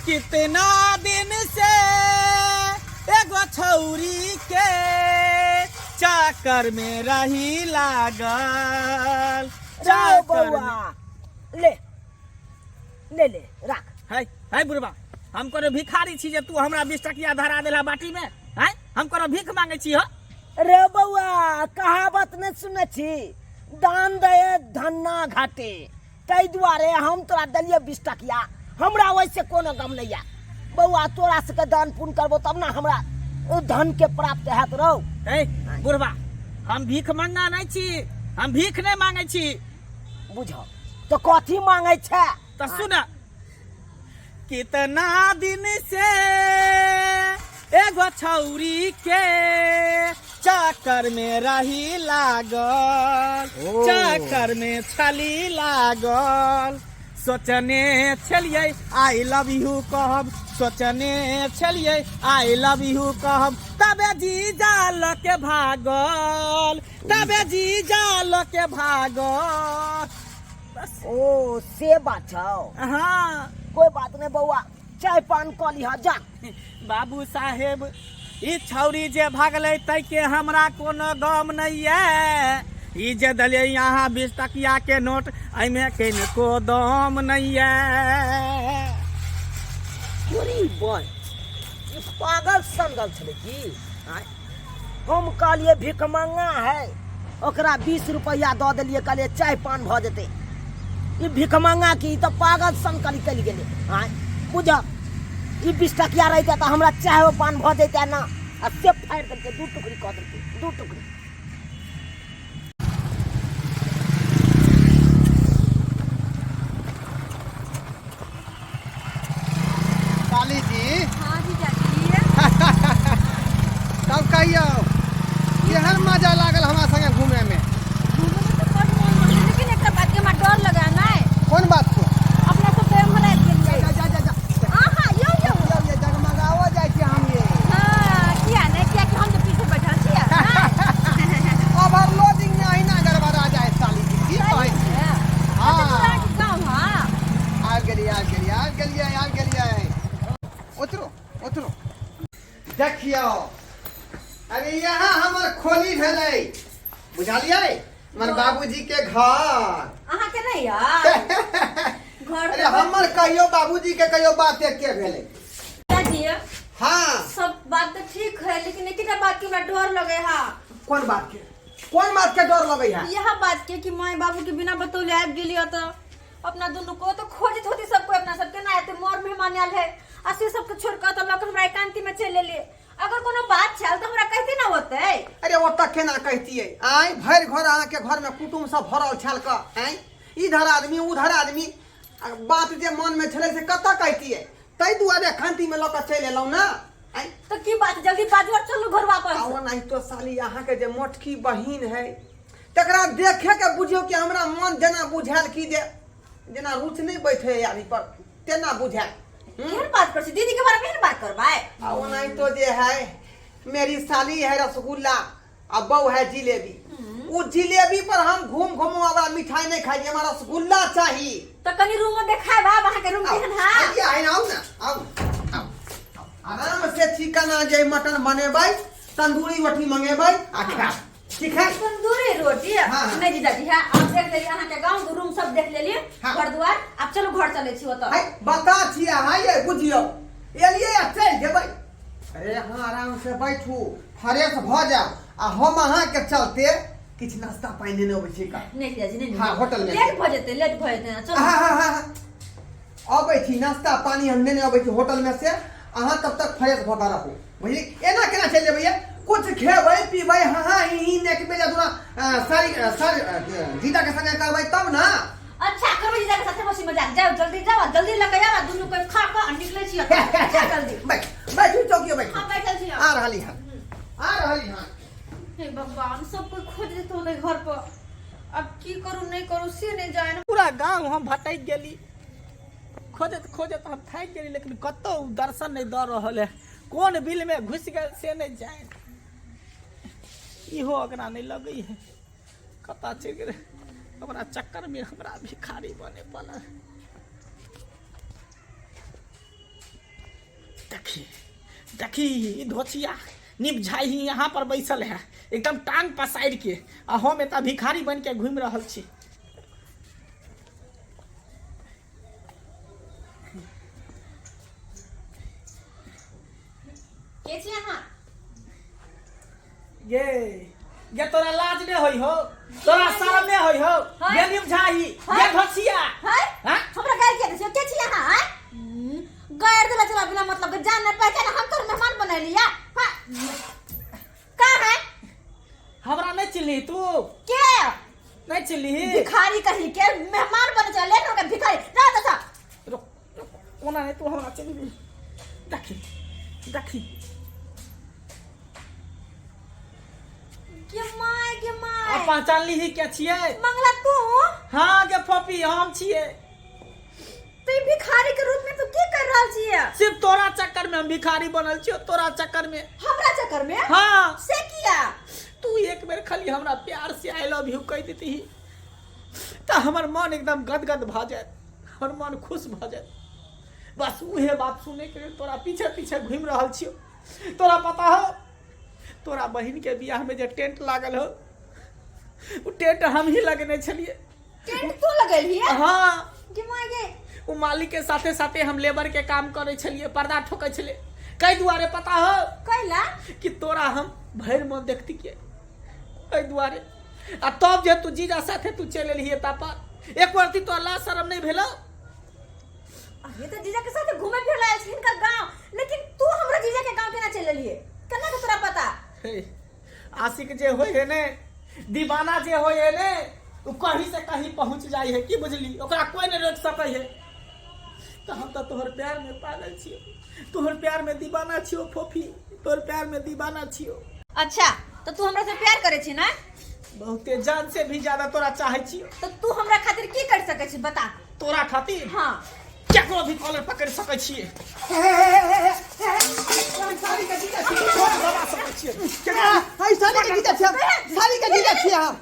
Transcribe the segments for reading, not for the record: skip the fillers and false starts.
कितना दिन से एगो छौरी के चक्कर में रही लागल। रे चक्कर बौआ, ले ले ले राख। है है बुढ़बा, हम कोनो भिखारी छी जे तू हमरा 20 टकिया धरा देला बाटी में? हैं, हम कोनो भीख मांगे छी हो? रे बौआ, कहावत नहीं सुने छी, दान दे धन ना घाटे, ताहि दुआरे हम तोरा देलियै 20 टकिया। हमरा ओहिसे कोनो गम नहीं है बौआ, तोरा सबके दान पुण्य करबो तब ना हमरा धन के प्राप्त हैत रौ। ए बुढ़बा, हम भीख मंगा नहीं छी, हम भीख नहीं मांगे छी। बुझ तो कथी मांगे छै? तो सुन, कितना दिन से एगो छौरी के चक्कर में रही लागल, ओ। चक्कर में छली लागल, सोचने छलियै I love you कहब, सोचने छलियै I love you कहब, तबे जीजा लऽ के भागल, तबे जीजा लऽ के भागल। बस। ओ से बात छौ? हाँ। कोई बात नहीं बौआ, चाय पान कऽ लिह जा। बाबू साहेब, ई छौरी जे भागलै तै के हमरा कोनो गम नहीं है, ई जे देलियै यहाँ 20 टकिया के नोट, एहिमे किनको दम नहीं है। अरे बॉय, ई पागल सनगल छलै की? आँय? हम कहलियै भिखमंगा है, ओकरा 20 रुपैआ दऽ देलियै, कहलियै चाय पान भऽ जेतै। ई भिखमंगा की, ई तऽ पागल सन कऽ निकलि गेलै। आँय बुझ, ई 20 टकिया रहितै तऽ हमरा चाहो पान भऽ जैतै ना, आ से फाड़ि देलकै, दू टुकड़ी कऽ देलकै, दू टुकड़ी। काली जी। हाँ जीजाजी। तब कहियौ, केहन मजा लागल हमरा संगे घूमे में? घूमे में तो बड मोन लगै, लेकिन एकटा बात के हमरा डर लगा नहीं। कोन बात के? अपना सब प्रेम भरा गेलियै। जा जा जा जा। हाँ हाँ, यो यो। यो ये जगमगाओ जाइ छी हम ये। हाँ, किया नहीं, किया कि हम तो पीछे बैठल छियै। ओवरलोडिंग में अहिना गड़बड़ा जाए साली जी, की कहै छी? हाँ। हाँ। गाँव हाँ। आबि गेलियै, आबि गेलियै, आबि गेलियै, आबि गेलियै। उतरो उतरो। देखियौ, अरे यहाँ हमर खोली भेलै, बुझलियै, हमर बाबूजी के घर। अहाँ के नहीं यार घर? अरे हमर कहियो बाबूजी के कहियो बात के भेलै। दादी। हाँ। सब बात तो ठीक है, लेकिन एक बात के हमरा डर लगे है। कोन बात के, कोन बात के डर लगे है? यह बात के कि माय बाबू के बिना बतौले आबि गेलियो तो अपना दुनू को तो खोजित होती सबको, अपना सबके ना आते मोर मेहमान आयल है, आ से सबके छोड़ के तो लग हमरा एकांती में चल एलिए। अगर कोनो बात छल तो हमरा कहती ना होते। अरे ओतऽ केना कहतियै? आँय, भरि घर अहाँके घरमे कुटुम्ब सब भरल छल क, आँय, इधर आदमी उधर आदमी, आ बात जे मनमे छलै से कतऽ कहतियै? ताहि दुआरे एकांतीमे लऽ कऽ चलि एलहुँ ने। आँय। तो की बात, जल्दी बाजू और चलू घर वापस। आ ओनाहितो साली, अहाँके जे मोटकी बहिन है तकरा देखे के बुझियौ कि हमरा मन जेना बुझायल कि जे जेना रुच नहि बैठे यारी पर तेना बुझायल। केहन बात कर छी दीदी के बारे में, केहन बात करबै? आ ओनाहितो जे है मेरी साली है रसगुल्ला आ बहू है जिलेबी, उ जिलेबी पर हम घूम घूम वाला मिठाई नहीं खाई, हमरा रसगुल्ला चाही। तो कनी रूम में देखाय बाब अहाँ के रूम केहन है। आइए आइ, आउ ना, आउ आउ, आउ। आराम से चिकन आ जे मटन बनेबै, तंदूरी रोटी मंगेबै आ खायब, ठीक है? तंदूरी रोटी? हाँ, हाँ। नहीं जीजाजी, है आप देख लेलिए अहाँ के गांव रूम सब देख लेलिए। हाँ। घर द्वार, आप चलू घर चले छी ओतऽ। है बता छी अहाँ ये, बुझियौ एलियै आ चलि जेबै? अरे अहाँ आराम से बैठू, फ्रेश भऽ जाउ, आ हम अहाँके चलते किछु नाश्ता पानि नेने अबै छी का। नहीं जीजाजी, नहीं। हाँ, होटल में। लेट भऽ जेतै, लेट भऽ जेतै ना, चलू। हाँ हाँ हाँ हाँ, अबै छी, नाश्ता पानी हम नेने अबै छी होटल में से, अहाँ तब तक फ्रेश भऽ कऽ रहू, बुझली? एना केना चलि जेबै ये? कुछ खेबै पीबै, हाँ हाँ ही ही नेक बेजा दुना सारी सारी जीजा के संगे करबै तब ना। अच्छा करबै जीजा के साथे मसी मजाक? जाओ जल्दी, जाओ जल्दी, लके जाओ, दुनू कोई खा के निकले छी एतऽ। जा जल्दी। बैठ बैठू, चौकी बैठू। हाँ, बैठल छी। आ रहली हन, आ रहली हन। हे भगवान, सब कोई खोज देते होते घर पर, अब की करू नहीं करू से नहीं जाने। पूरा गांव हम भटक गेली, खोजत खोजत हम थाकि गेली, लेकिन कतौ दर्शन नहीं दऽ रहल है। कोन बिल में घुसि गेल से नहीं जाने। इहो ओकरा नहीं लगै है, कतऽ चलि गेलै। ओकरा चक्कर में हमरा भिखारी बने पड़ल। देखी देखी ई धोचिया निपझाई ही यहाँ पर बैसल है एकदम टांग पसारि के आ हम एतऽ भिखारी बन के घूमि रहल छी। के छी अहाँ? गे गे तोरा लाज नहि होइ हो, तोरा शरम नहि होइ हो? हाँ। गे निपझाही, हाँ। गे धोचिया। हैं? हाँ? हमरा गायर किया दै छियै? के छी अहाँ, आँय? गायर देला चला बिना मतलब के, जान न पहचान, हम तोर मेहमान बनैली या। हाँ। का है? हमरा नहि चिन्हली तू? के? नहि चिन्हली? भिखारी कही के, मेहमान बने चला लेट हो गए भिखारी ना दसा। रुक रुक, कोना नहि तू हमरा चिन्हली? देखी देखी। के my के आ my. पहचानली ही के छियै? मंगला तू? हाँ गे फोपी, हम छियै। तू ई भिखारी के रूप में तू की कर रहल छियै? सिर्फ तोरा चक्कर में हम भिखारी बनल छियौ, तोरा चक्कर में। हमरा चक्कर में? हाँ। से किया? तू एक बेर खाली हमरा प्यार से I love you कहि देती तऽ हमर मन एकदम गदगद भऽ जायत, हमर मन खुश भऽ जायत। बस उहे बात सुनै के लेल तोरा पीछे पीछे घूमि रहल छियौ। तोरा पता हो, तोरा बहिन के बियाह में जे टेंट लागल हो, उ टेंट हम ही लगेने छलियै। टेंट तू लगेलही? हाँ। गे my गे। उ मालिक के साथे साथे हम लेबर के काम करै छलियै, पर्दा ठोकै छलियै। कई दुआरे पता हो? कैला? कि तोरा हम भरि मन देखती के एहि दुआरे। आ तब जे तू जीजा साथे तू चलि एलही एतऽ पर, एक बार तोरा लाज शरम नहि भेलौ? अरे तऽ जीजा के साथ घूमे फिरे आयल छी हिनकर गांव, लेकिन तू हमरा जीजा के गांव केना चलि एलियै? केना के तोरा पता? हे, आशिक जे होइ है ने, दीवाना जे होइ है ने, ओ कहीं से कहीं पहुंच जाइ है, की बुझली? ओकरा कोई नहीं रोक सकै है। तऽ हम तऽ तोहर प्यार में पागल छियौ, तोहर प्यार में दीवाना छियौ फोफी, तोहर प्यार में दीवाना छियौ। अच्छा, तऽ तू हमरा से प्यार करे छी ना? बहुते, जान से भी ज्यादा तोरा चाहे छियौ। तऽ तू हमरा खातिर की कर सकै छी, बता? तोरा खातिर? हाँ। केकरो भी कॉलर पकड़ सकै छियै, साली के जीजा छियै। दबा सकै छियै। हाय, साली के जीजा छियै, साली के जीजा छियै हम।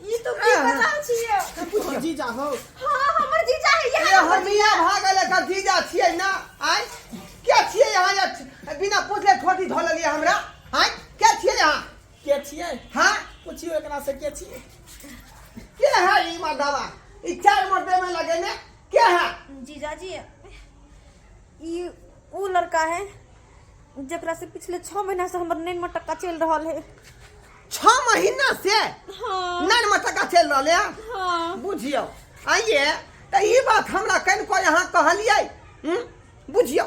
ई तो की कर रहल छियै? तोहर जीजा हो? हाँ, हमर जीजा है। ये यहाँ हमर हरमिया भागल एकर जीजा छियै ना? आय क्या छियै यहाँ? या बिना पूछले ठोटी धऽ लेलियै हमरा। आय क्या छियै यहाँ? के छियै? हाँ। पुछियो एकरा से, के छियै? के है ई मर्दावा? ई चार मर्दे में लगे ने के है? जीजाजी, ई ऊ लड़का है जकरा से पिछले 6 महीना से हमर नैन मटक्का चल रहल है। 6 महीना से? हाँ। नैन मटका चलि रहल है? हाँ। बुझियौ, आइए तऽ ई बात हमरा कनिको यहाँ कहलियै? बुझियौ,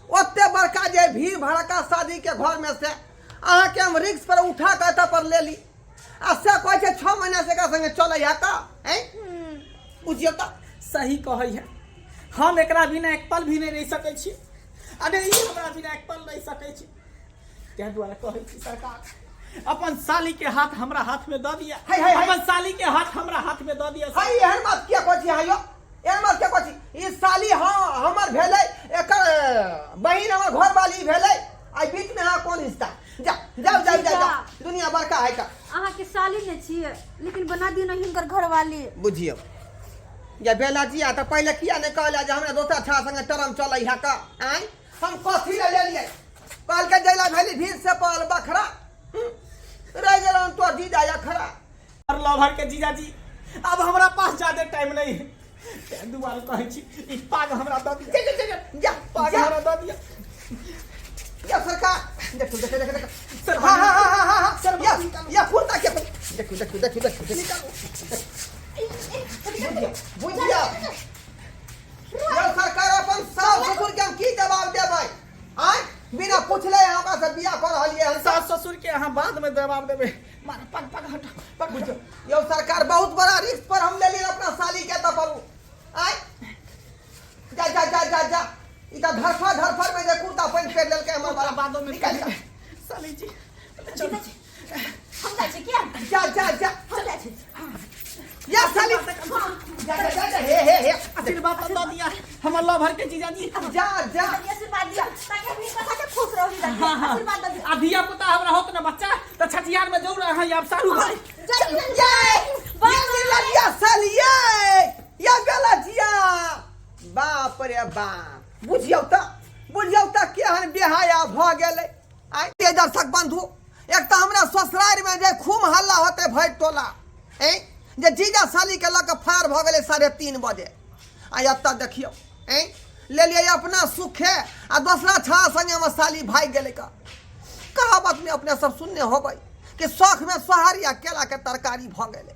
ओते बड़का जे भीड़ भड़का शादी के घर में से अहाँके हम रिक्स पर उठा कऽ एतऽ पर लेली आ से कहै छै 6 महीना से एकरा संगे चलै है तऽ ऐं? बुझियौ तऽ। सही कहै है, हम एकरा बिना एक पल भी नहि रहि सकै छी। अरे, ई हमरा बिना एक पल रहि सकै छी। ताहि दुआरे कहै छी सरकार, अपन साली के हाथ हमरा हाथ में दऽ दिया। हाय, हाय, हाय। अपन साली के हाथ हमरा हाथ में दऽ दिया। हाय, एहन बात किया कहै छी? हाय यौ, एहन बात किया कहै छी? ई साली हाँ हमर भेलै, एकर बहिन हमर घरवाली भेलै। आ बीच में अहाँ कोन रिश्ता? जा जाओ जाओ जाओ जाओ, दुनिया बड़का है का। अहाँके साली ने छियै, लेकिन बना दियौ ने हिनकर घरवाली। बुझियौ या बेला जी, आ तऽ पहिले किया नहि कहले जे हमरा दोसर छा संगे टरम चलै है का? आँय, हम कथी लए लेलियै? कहलकै जैला भेली भीड़ से पड़ल बखरा, रहि गेल तो जीजा या खड़ा। और लवर के जीजाजी, अब हमरा पास ज्यादा टाइम नहीं है, ताहि दुआरे कहै छी ई पाग हमरा दऽ दिअ। जा जा जा जा। पाग जा। हमरा दऽ दिअ। या सरकार, देखो देखो देखो देखो। सर, हाँ हाँ हाँ हाँ हाँ। सर, या निकालो। या कुर्ता के देखो देखो देखो देखो देखो, बुझिया या सरकार, अपन सास ससुर के हम की जवाब देबै? आय, बिना पूछले हमरा से बियाह कर रहलियै हन। सास ससुर के अहाँ बाद में जवाब देबै। मार पग पग हट पग। बुझियौ यौ सरकार, बहुत बड़ा रिस्क पर हम लेलियै अपना साली के तऽ परू। आय, जा जा जा जा जा, ई तऽ धरफड़ धरफड़ में जे कुर्ता पैंट पहिर लेलकै हमर बड़ा। बादो में निकाल जा। साली जी, चलू। हम जाइ छी किया? जा जा जा। हम जाइ छी। या साली, जा जा जा जा, हे हे हे। आशीर्वाद तऽ दऽ दिअ हमर लवर के जीजाजी। जा जा। आशीर्वाद दिअ ताकि हम हिनकर साथे खुश रहू जीजाजी। हाँ हाँ। आशीर्वाद दऽ दिअ। आ धिया पुता हमरा होत ने बच्चा तऽ छठियार में जरूर अहाँ आब सारू भाई। जय जय जय। लगिया सालिये या बेला जिया, बाप रे बाप, बुझियौ तऽ, बुझियौ तऽ, केहन बिहाय। भऽ गेलै। आइ ये दर्शक बंधु, एक तऽ हमरा ससुरारिमे जे खूब हल्ला होतै भरि टोला, ऐं जे जीजा सालीके लऽ कऽ फरार भऽ गेलै 3:30 बजे। आ एतऽ देखियौ, ऐं लेलियै अपना सुखे आ दोसरा छड़ा संगे हमर साली भागि गेलै। का कहावतमे अपने सब सुनने होबै कि शौखमे सोहारी आ केलाके तरकारी भऽ गेलै।